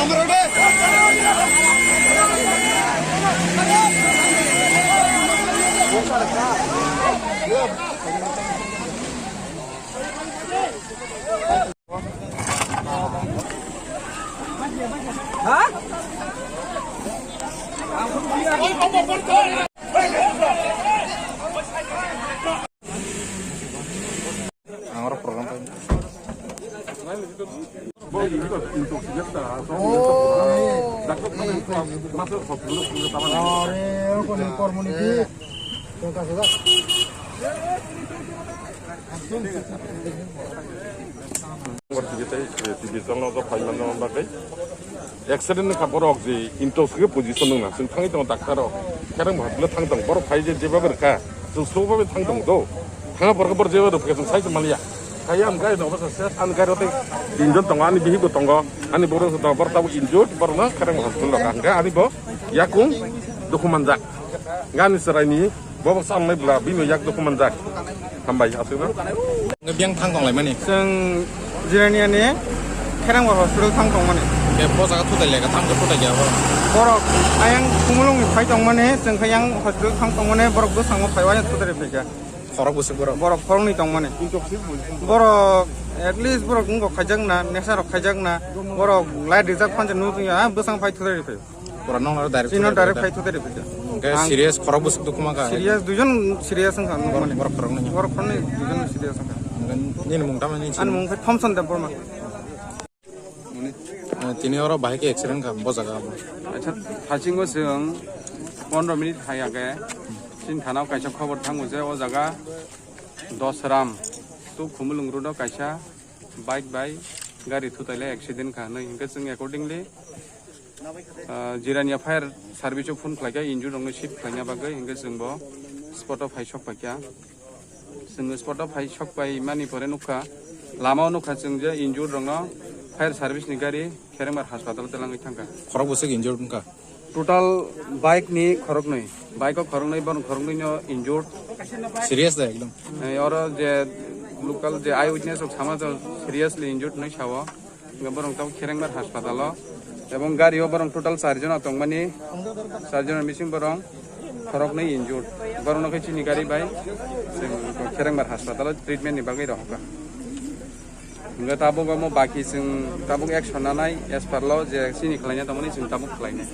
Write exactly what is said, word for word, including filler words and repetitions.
Ang oro program pai. Accident ni kha borok je intoxicated position wngna chwng thangwi tongo doctor rok, kherang bo hospital thang tong borok phai je jeba ber kha chwng slow bai thang tong do thang borok bor jeba rok khe chwng sai manya. Kaya ang gari no basa ses ani gari rok tei tinjon tongo, ani bihik bo tongo, ani borok tongo, borok tabuk injured, borok no kherang bo hospital rok ang ani bo yakung dukhu manjak. Gani chwraini bobo samnai bwla bini yak dukhu manjak. Hambai aswkno. Biyang thang tonglaimani. Chwng Jirania ni Kherangbar hospital thang tongmani. Ke bo jaga thutai lega, thang khe thutai ya bo. Borok ayang Khumulwng ni phai tongmani, chwng khe yang hospital thang tongmani, borok bwskango phai o ayang thutai rw phaikha. Khorok bwswk borok. Borok khoroknwi tongmani. Borok at least borok wngkok khaijakna, nesa rok khaijakna, borok light rijak phan je nukya, ah, bwskango phai thutai rw phaio. Pura nong aro direct Chino thutai direct rw phai thutai rw phaikha. Hwnkhe ang serious khorok bwswk dukhu mangkha. Serious duijon serious wngkha nukmani. Borok khoroknwi. Borok khoroknwi duijon serious wngkha. Hwnkhe nini mung tamo nini Ani mung khe Thompson Debbarma. Eh, tini oro bahai khe accident kha bo jaga abo. Acha, thasingo chwng pondro minute hai age chini thana o kaisa khobor thango je o jaga Dosram to Khumulwng road o kaisa bike bai gari thutai le accident kha hinwi. Hinkhe chwng accordingly, ah, Jirania fire service o phone khlaikha injured rokno shift khlaina bagwi, hinkhe chwng bo spot o phai sok paikha. Chwng spot o phai sok pai mani pore nukha, lama o nukha chwng je injured rokno fire service ni gari Kherengbar hospital o twlangwi thangkha. Khorok bwswk injured wngkha? Total bike ni khoroknwi, bike o khoroknwi, borok khoroknwi no injured. Serious da ekdom? Eh, oro je local je eye witness rok sama to seriously injured hinwi sao. Hingke borok tabuk Kherengbar hospital o, ebong gari o borok total char jona tongmani, char jona bising borok khoroknwi injured. Borokno khe chini gari bai chwng Kherengbar hospital o treatment ni bagwi rohorkha. Hingke tabuk omo baki chwng tabuk action nanai as per law je chini khlaina tongmani chwng tabuk khlainai.